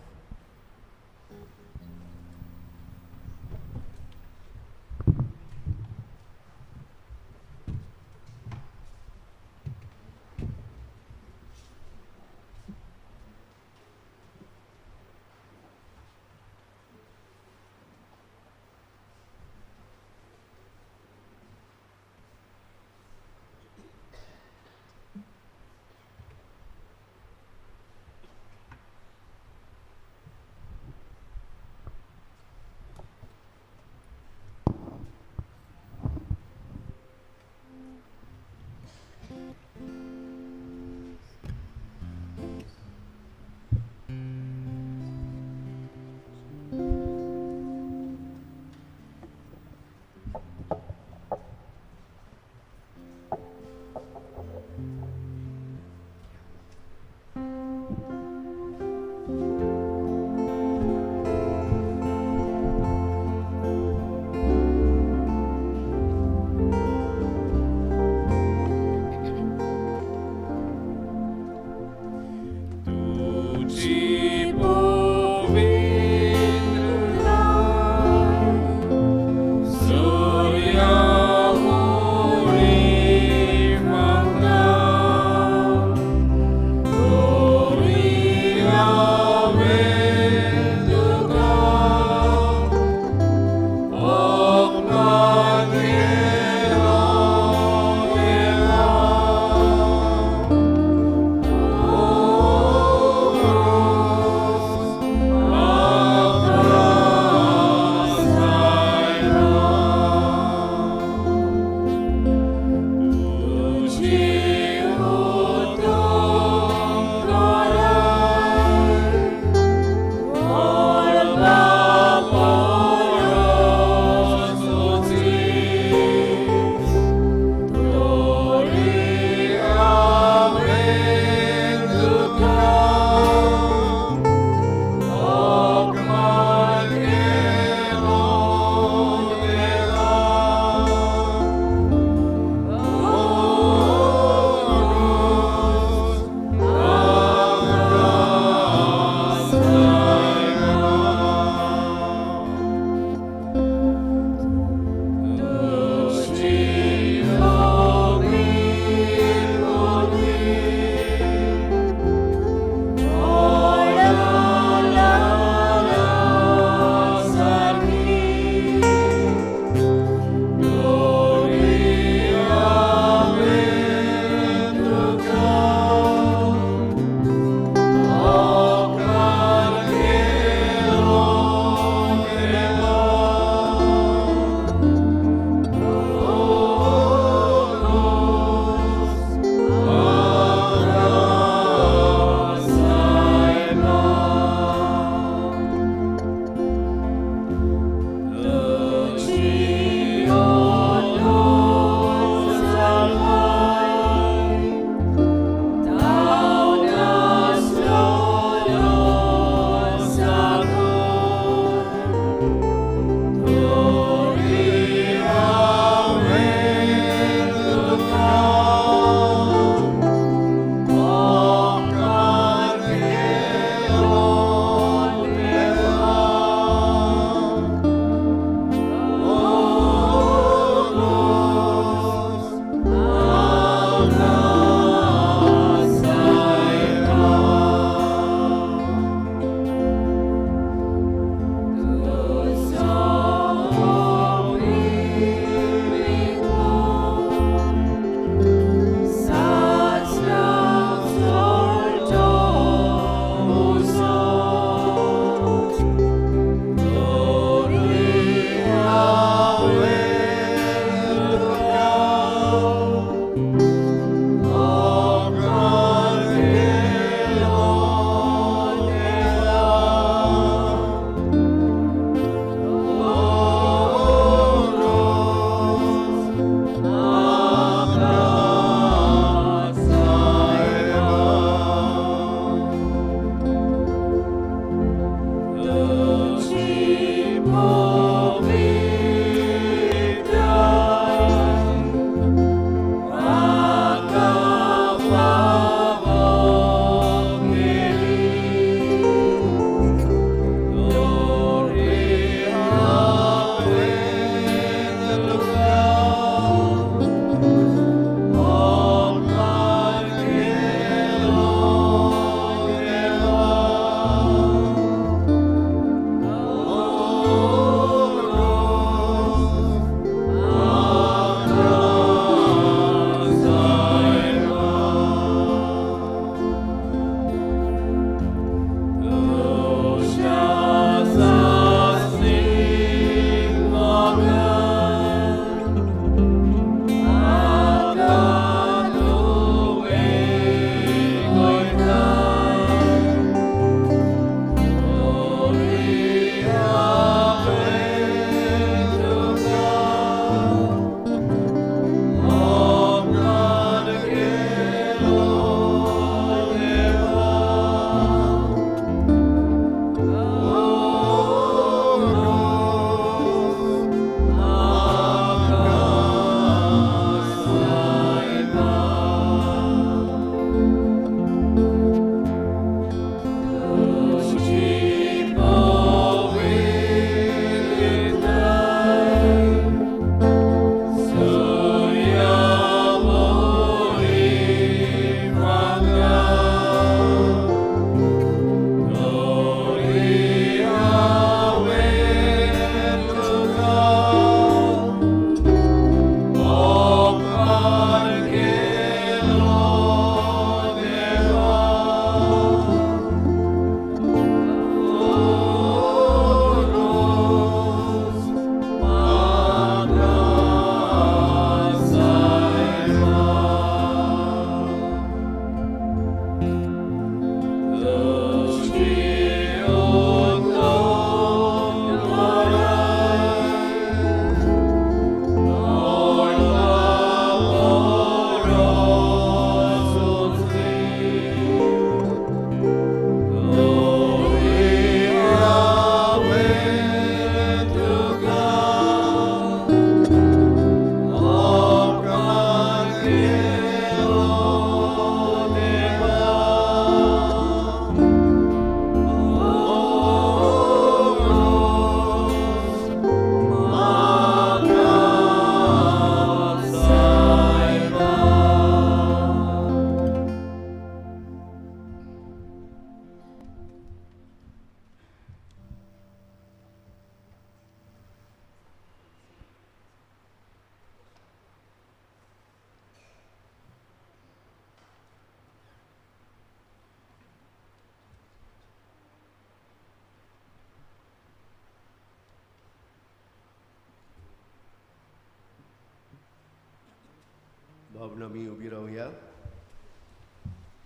भावना आमी उबी रावया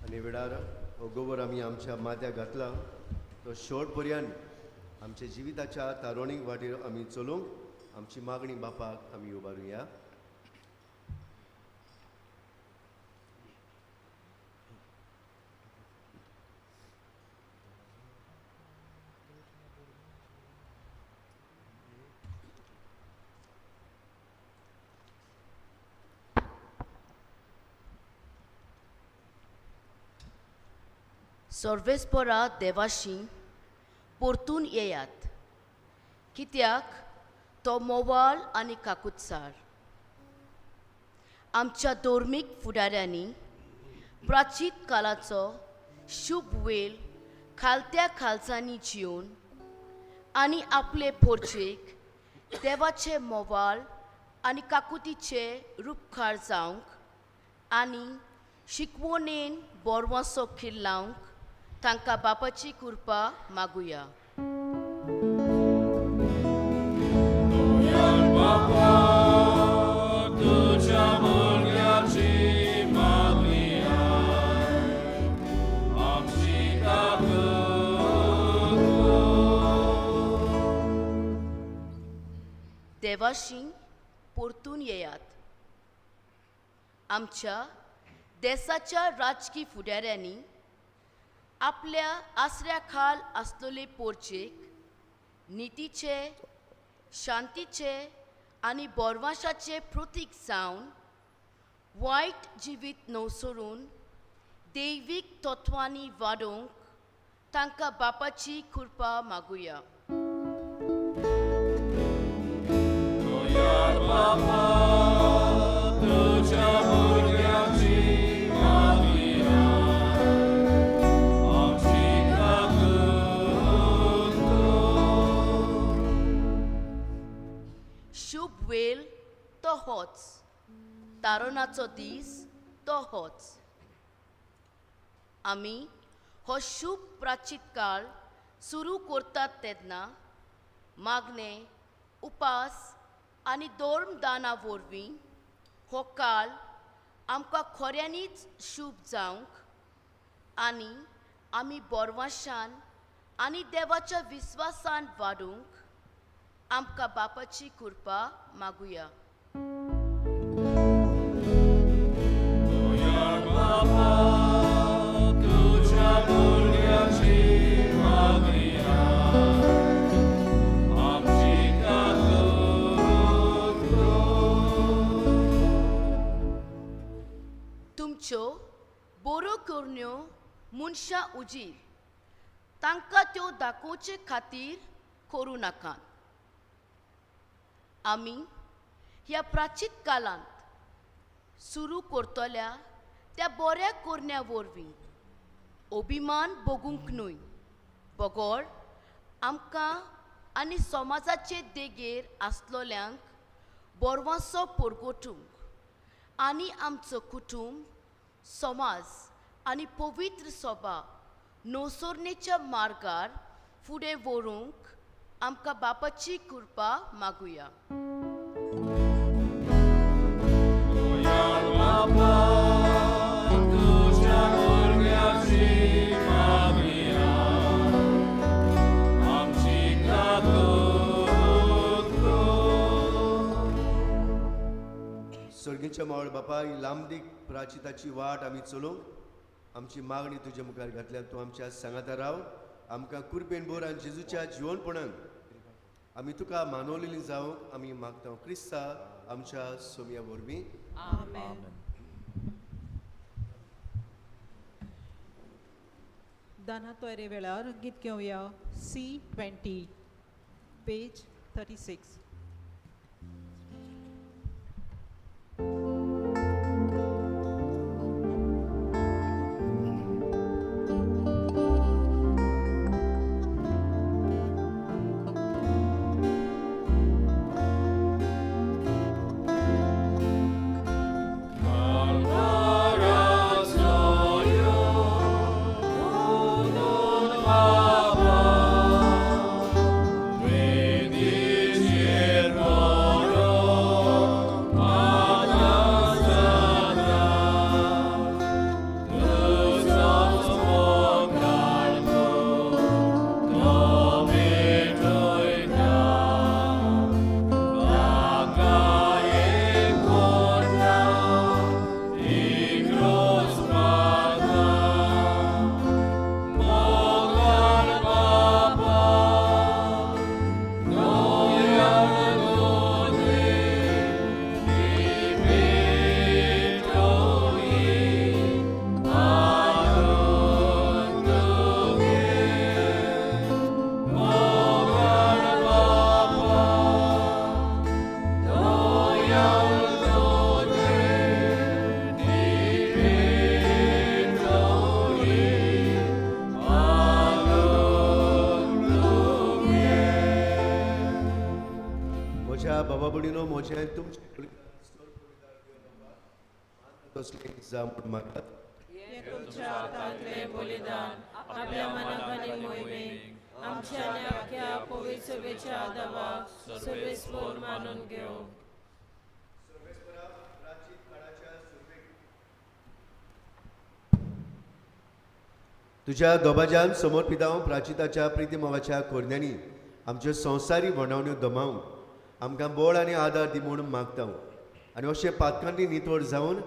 आनी वेळार हो गोबर आमी आमच्या माथ्याक घातला तो शेवट पर्यंत आमच्या जिविताच्या तारोणीक वाटेर आमी चलूंक आमची मागणी बापाक आमी उबारुया. सर्वेस्परा देवाशी परतून येयात, कित्याक तो मोवाळ आनी काकुत्सार. आमच्या धर्मीक फुडाऱ्यांनी प्राचीत काळाचो शुभ वेल खालत्या खालसांनी जिवन आनी आपले पोर्चेक देवाचे मोवाळ आनी काकुतीचे रुपकार जावंक आनी शिकवणेन बोरवासो खिल्लावंक तांकां बापाची कृपा मागुया. देवाशी परतून येयात. आमच्या देसाच्या राजकी फुडाऱ्यांनी आपल्या आसऱ्या खाल आसलेले पोर्चेक नितीचे, शांतीचे आनी बोरवाशाचे प्रतीक जावन वायट जिवीत नवसरून दैवीक तत्वांनी वाडोवंक तांकां बापाची कृपा मागुया. शुभ वेल तो होच, तारणाचो दीस तो होच. आमी हो शुभ प्राचीत काळ सुरू करतात तेन्ना मागणे, उपास आनी धर्मदाना वरवीं हो काळ आमकां खऱ्यांनीच शुभ जावंक आनी आमी बोरवाशान आनी देवाच्या विस्वासान वाडूंक आमकां बापाची कृपा मागुया. तुमच्यो बऱ्यो करण्यो मनशां उजीर तांकां त्यो दाखोवचे खातीर करूं नाकात. आमी ह्या प्राचीत काळांत सुरू करतल्या त्या बऱ्या करण्या वरवीं अभिमान भोगूंक न्हय, बगोर आमकां आनी समाजाचे देगेर आसलोल्यांक बोरवासो परगटूंक आनी आमचो कुटुंब, समाज आनी पवित्र सभा नवसरणेच्या मार्गार फुडें व्हरूंक आमकां बापाची कृपा मागुया. सर्गीच्या मावळ बापा, ही लांबदीक प्राचिताची वाट आमी चलोवंक आमची मागणी तुज्या मुखार घातल्या. तूं आमच्या सांगाता राव, आमकां कुरपेन बोर आनी जेजूच्या जिवनपणान आमी तुका मानवलेली जावंक आमी मागता क्रिस्ता आमच्या सोमया वरवीं. आमेन. दाना तोयरे वेळार गीत घेवया C20 page 36. When is म्हज्या बाबा भयणीनो, म्हजें तुमचें तसलें जावं म्हूण मागतात. हें तुमच्या हातांतलें बलिदान आपल्या मनाक आनी मोहिमेक आमच्या आनी आख्या पवित्र सभेच्या देवाक सर्वेस्पर मानून घेवं. तुज्या दोबाज्यान समर्पितांव प्राचिताच्या प्रितीमोगाच्या कोरण्यांनी आमच्यो संवसारी वणावण्यो दमावंक आमकां बळ आनी आदार दी म्हूण मागता. आनी अशें पातकांनी नितळ जावन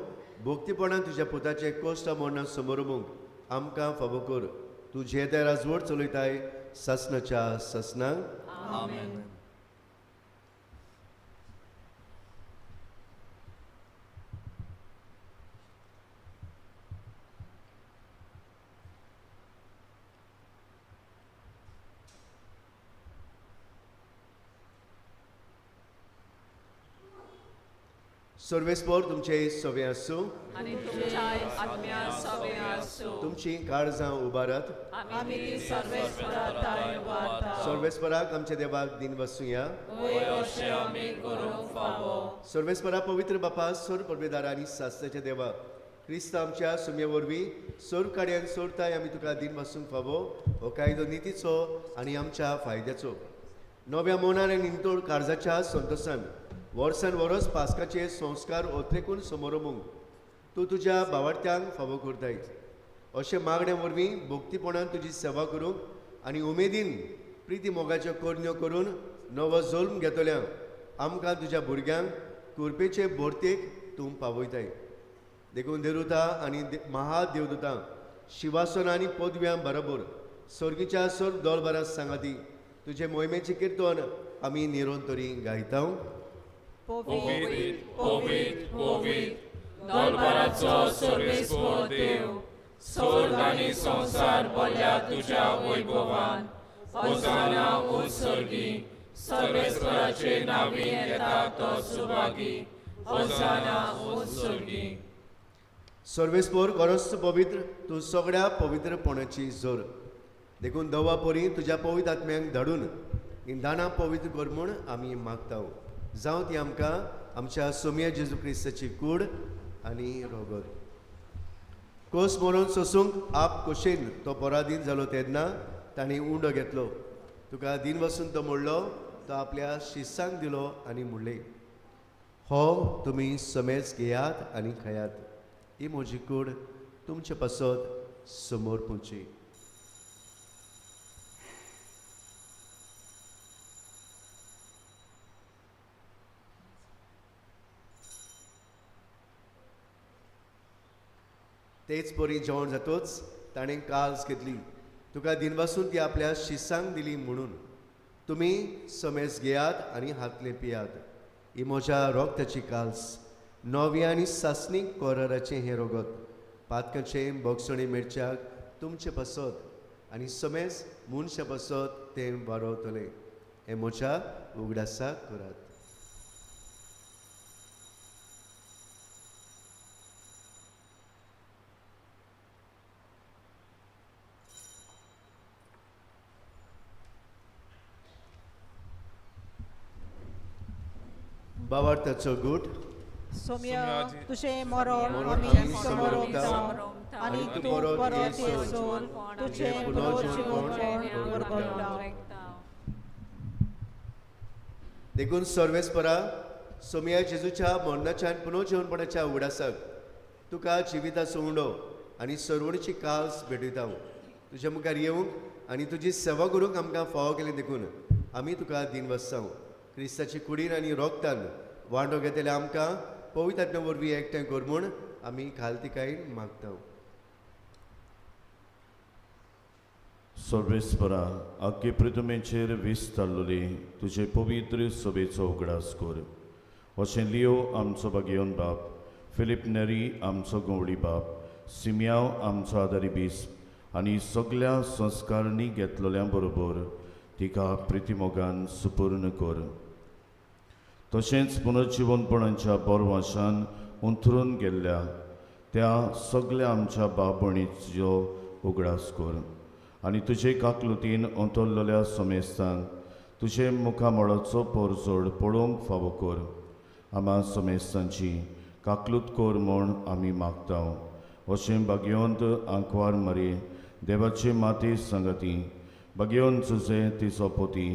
भक्तीपणान तुज्या पुताचे कोश्ट मरणां समोरमूंक आमकां फावो कर. तूं जे त्या राजवट चलयताय सासनाच्या सासनाक. आमेन. सर्वेस्पर तुमचे सवे आसूं आनी तुमच्या आत्म्या सवे आसूं. तुमची काळजां उबारात. आमी ती सर्वेस्परा थांय उबारता. सर्वेस्पराक आमच्या देवाक दिन वसुया. वय अशें आमी करूंक फावो. सर्वेस्परा पवित्र बापा, सोर परबेदार आनी सासणाच्या देवा, क्रिस्त आमच्या सुम्ये वरवीं सोर काडयान सोरताय आमी तुका दिन वसूंक फावो. हो कायदो नितीचो आनी आमच्या फायद्याचो. नव्या मनान आनी नितळ काळजाच्या संतोशान वर्सान वरस पास्काचे संस्कार ओत्रेकून समोरमूंक तूं तुज्या बावाडत्यांक फावो करताय. अशें मागण्या वरवीं भक्तीपणान तुजी सेवा करूंक आनी उमेदीन प्रिती मोगाच्यो करण्यो करून नवो जल्म घेतल्या आमकां तुज्या भुरग्यांक कुरपेचे भरतेक तूं पावयताय. देखून देरुता आनी महादेवदूतां शिवासन आनी पदव्यां बरोबर सर्गीच्या सर्व दोलबारा सांगाती तुजे मोहिमेचें किर्तन आमी निरंतरी गायता. पवित्र पवित्र पवित्र दलबाराचो सर्वेस्पर देव, स्वर्ग आनी संवसार भरल्या तुज्या वैभवान. होसाना ओ स्वर्गी, सर्वेस्पराचे नांवीन येता तो सुभागी. होसाना ओ स्वर्गी. सर्वेस्पर गरज पवित्र, तूं सगळ्या पवित्रपणाची जोर. देखून दवा परी तुज्या पवित्र आत्म्यांक धाडून इंधानां पवित्र कर म्हूण आमी मागता. जावं ती आमकां आमच्या सोमया जेजू क्रिस्ताची कूड आनी रोगत. कोस मरोन सोसूंक आप कोशेन तो पराधीन जालो तेन्ना ताणें उंडो घेतलो. तुका दिन वसून तो मोडलो, तो आपल्या शिसांक दिलो आनी म्हणलें, हो तुमी समेज घेयात आनी खायात. ही म्हजी कूड तुमचे पासत समोर पुची. तेच परी जेवण जातोच ताणें काल्स घेतली, तुका दिनवासून ती आपल्या शिसांक दिली म्हणून तुमी समेज घेयात आनी हातले पियात. ही म्हज्या रोगताची काल्स, नवी आनी सासणीक कोराराचें हें रोगत, पातकाचें बोगसणी मिरच्याक तुमचे पासत आनी समेज मनशा पासत तें वारवतलें. हें म्हज्या उगडासाक करात. बावार्थाचो गूट. सोम्या तुजें मरण आमी समोर समोर आनी तूं परत येसोर तुजें पुनर्जीवनपण परगट्टा. देखून सर्वेस्परा सोमया जेजूच्या मरणाच्या आनी पुनर्जीवनपणाच्या उगडासाक तुका जिविताचो उंडो आनी सरवणीची काल्स भेटयता. तुज्या मुखार येवंक आनी तुजी सेवा करूंक आमकां फावो केली देखून आमी तुका दिन वसताव. क्रिस्ताची कुडीन आनी रोगतान वांटो घेतले आमकां पवित्र आत्म्या वरवीं एकठांय कर म्हूण आमी खालतिकायेन मागता. सर्वेस्परा आख्खे पृथ्वीचेर विस्तारलेली तुजे पवित्र सभेचो उगडास कर. अशें लियो आमचो भागेवन बाप, फिलीप नेरी आमचो गवळी बाप, सिमयाव आमचो आदारी बिस्प आनी सगल्या संस्कारणी घेतलेल्या बरोबर तिका प्रितीमोगान सुपूर्ण कर. तशेंच पुनर्जिवनपणाच्या बोरवाशान अंथरून गेल्ल्या त्या सगळ्या आमच्या भाव भयणीचो उगडास कर आनी तुजे काकलुतीन अंतरलेल्या समेस्तांक तुजे मुखामळाचो परजोड पळोवंक फावो कर. आमा समेस्तांची काकलूत कर म्हूण आमी मागता. अशें भाग्यवंत आंकवार मरे देवाचे माते संगती भाग्यवंत सुजे तिचो पोती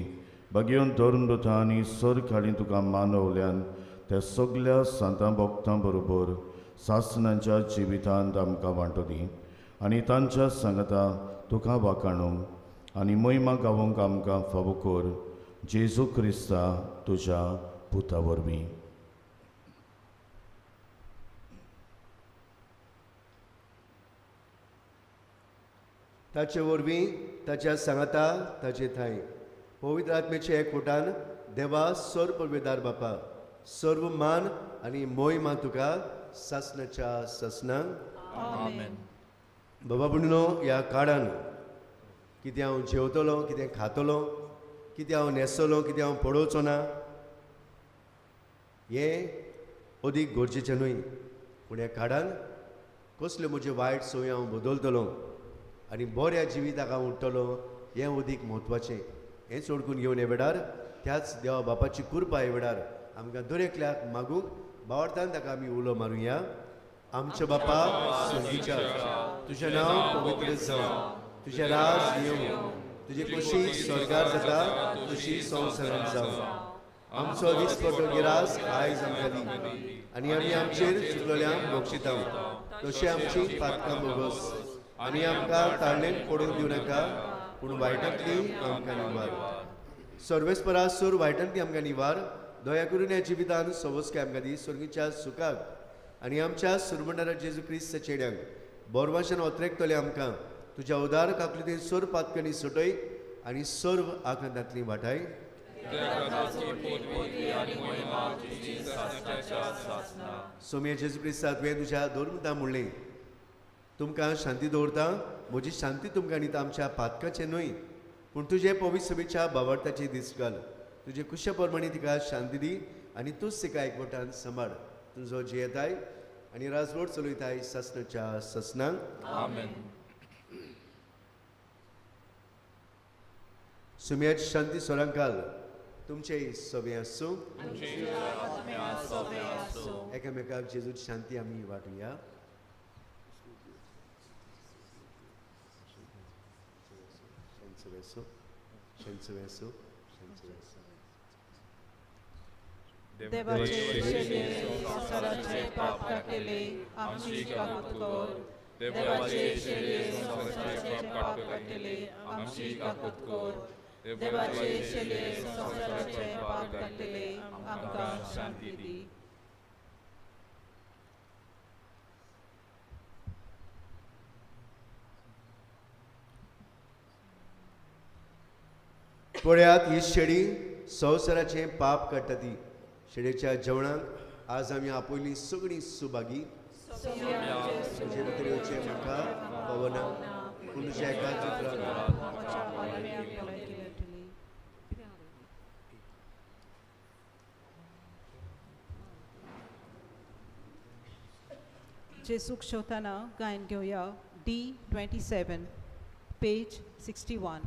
भाग्यवंत धर्मदूतां आनी सरकाळी तुका मानवल्यान त्या सगल्या सांतां भक्तां बरोबर सासणाच्या जिवितांत आमकां वांटो दी आनी तांच्या सांगता तुका वाखाणूंक आनी महिमा गावोंक आमकां फावो कर. जेजू क्रिस्ता तुज्या पुता वरवीं. ताचे वरवीं ताच्या सांगाता ताचे थांय पवित्र आत्म्याच्या एकवटान देवा सर्व पविदार बापा सर्व मान आनी मोहिमा तुका सासणाच्या सासणाक. आमेन. बाबा भयणीनो, ह्या काळान कितें हांव जेवतलो, कितें खातलो, कितें हांव न्हेसतलो, कितें हांव पळोवचो ना हें अदीक गरजेचें न्हय. पूण ह्या काळान कसल्यो म्हज्यो वायट संवय हांव बदलतलो आनी बऱ्या जिविताक हांव उठ्ठलो हें अदीक म्हत्वाचें. हें सोडकून घेवन हे वेळार त्याच देवा बापाची कृपा हे वेळार आमकां दर एकल्याक मागूंक बावडतान ताका आमी उलो मारुया. आमच्या बापा स्वर्गीच्या, तुजें नांव पवित्र जावं, तुजें राज येवं, तुजी कुशी स्वर्गार जाता तशी संवसारांत जावं. आमचो दिसपट्टो गिरास आयज आमकां दी आनी आमी आमचेर चुकलेल्यांक बक्षिता तशें आमची पातकां बोगस आनी आमकां ताळणेन पडूंक दिवं नाका पूण वायटांतली आमकां निवार. सर्वेस्परा सूर वायटांतली आमकां निवार. दया करून ह्या जिवितान सवस्काय आमकां दी स्वर्गीच्या सुखाक आनी आमच्या सुरमंडारा जेजू क्रिस्त चेड्यांक बोरवाशान ओतरेकतले आमकां तुज्या उदार काकलुतीन सर्व पातकणी सुटय आनी सर्व आकांतांतली वाटाय. सोम्या जेजू क्रिस्ता तुवें तुज्या धर्मता म्हणलें तुमकां शांती दवरता, म्हजी शांती तुमकां दिता आमच्या पातकाचें न्हय पूण तुजे पवित्र सभेच्या बावडताची दीस घाल. तुजे कुशे प्रमाणे तिका शांती दी आनी तूंच तिका एकवटान सांबाळ. तुजो जियेताय आनी राजवट चलयताय सासणाच्या सासणाक. आमेन. सुम्याची शांती सोरांकाल तुमचेय सगळें आसूं. एकामेकाक जेजूची शांती आमी वांटुया. देवाचे शेले संवसाराचे पाप काडटले आमची काकूत कर. देवाचे शेले संवसाराचे पाप काडटले आमची काकूत कर. देवाचे शेले संवसाराचे पाप काडटले आमकां शांती दी. पळयात ही शेडी संवसाराचें पाप काडटा ती. शेडयेच्या जेवणाक आज आमी आपयली सगळीं सुभागी. तुजे भितर येवचें म्हाका पवना पूण तुज्या एकाच उतरान. जेजूक शोधताना गायन घेवया D27 page 61.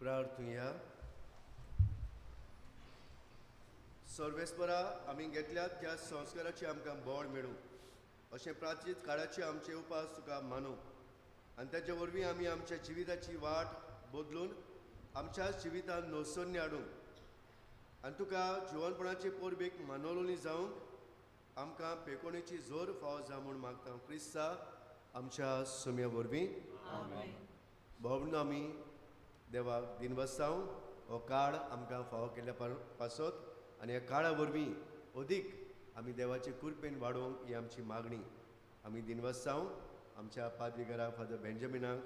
प्रार्थुया. सर्वेस्परा आमी घेतल्यात त्या संस्काराची आमकां बळ मेळूं अशें प्राचीत काळाचे आमचे उपास तुका मानू आनी ताचे वरवीं आमी आमच्या जिविताची वाट बदलून आमच्या जिवितांत नवसन्य हाडूंक आनी तुका जिवनपणाचे परबेक मानवलोनी जावंक आमकां पेकोणेची जोर फावो जावं म्हूण मागता क्रिस्ता आमच्या सुम्या वरवीं. भोवनो आमी देवाक दिनवासांव हो काळ आमकां फावो केल्ल्या पासत आनी ह्या काळा वरवीं अदीक आमी देवाचे कृपेन वाडोवंक ही आमची मागणी. आमी दिनवासांव आमच्या पादविगाराक फादर बेंजामिनाक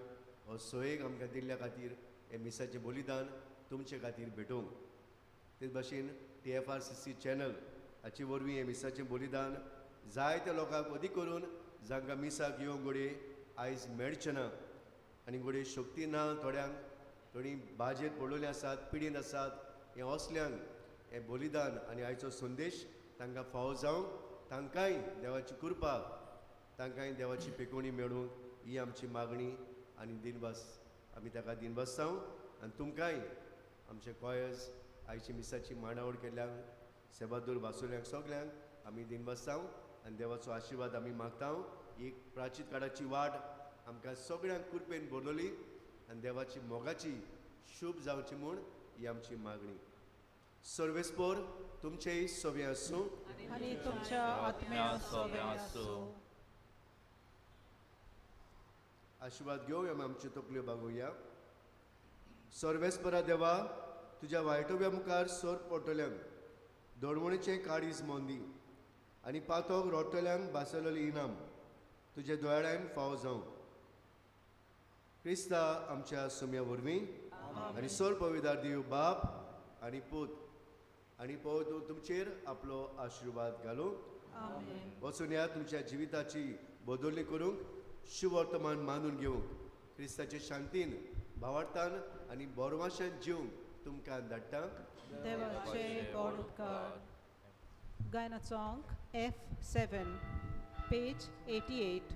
हो सोयेक आमकां दिल्ल्या खातीर हें मिसाचें बलिदान तुमचे खातीर भेटोवंक. तेच भाशेन TFRCC channel हाचे वरवीं हें मिसाचें बलिदान जायत्या लोकांक अदीक करून जांकां मिसाक येवंक घडये आयज मेळचें ना आनी घडये शक्ती ना, थोड्यांक थोडीं बाजेर पडलेलीं आसात, पिडीन आसात, हें असल्यांक हें बलिदान आनी आयचो संदेश तांकां फावो जावंक तांकांय देवाची कृपा, तांकांय देवाची पेकोवणी मेळूंक ही आमची मागणी आनी दिनवास. आमी ताका दिनवासांव आनी तुमकांय आमचे कॉयर्स आयची मिसाची मांडावळ केल्ल्यांक सेवादूर वासुल्यांक सगल्यांक आमी दिनवासांव आनी देवाचो आशिर्वाद आमी मागता. एक प्राचीत काळाची वाट आमकां सगळ्यांक कृपेन बरयली आनी देवाची मोगाची शूभ जावची म्हूण ही आमची मागणी. सर्वेस्पोर तुमचेय सवे आसूं आनी तुमच्या आत्म्या सोबे आसूं. आशिर्वाद घेवया आमी आमच्यो तकल्यो बागोवया. सर्वेस्परा देवा, तुज्या वायटोव्या मुखार सर पडटल्यांक दळवणीचें काळीज मोंदी आनी पातोक रोडटल्यांक बासलेलें इनाम तुज्या दोळ्यान फावो जावं. क्रिस्ता आमच्या सुम्या वरवीं आनी सर पविदार देव बाप आनी पूत आनी पवित्र तुमचेर आपलो आशिर्वाद घालूं. वचून ह्या तुमच्या जिविताची बदलणी करूंक शुवर्तमान मानून घेवंक क्रिस्ताचे शांतीन भावार्थान आनी बोरवाशान जिवंक तुमकां धाडटा. देवाचे गोड उपकार. गायनाचो अंक F7 page 88.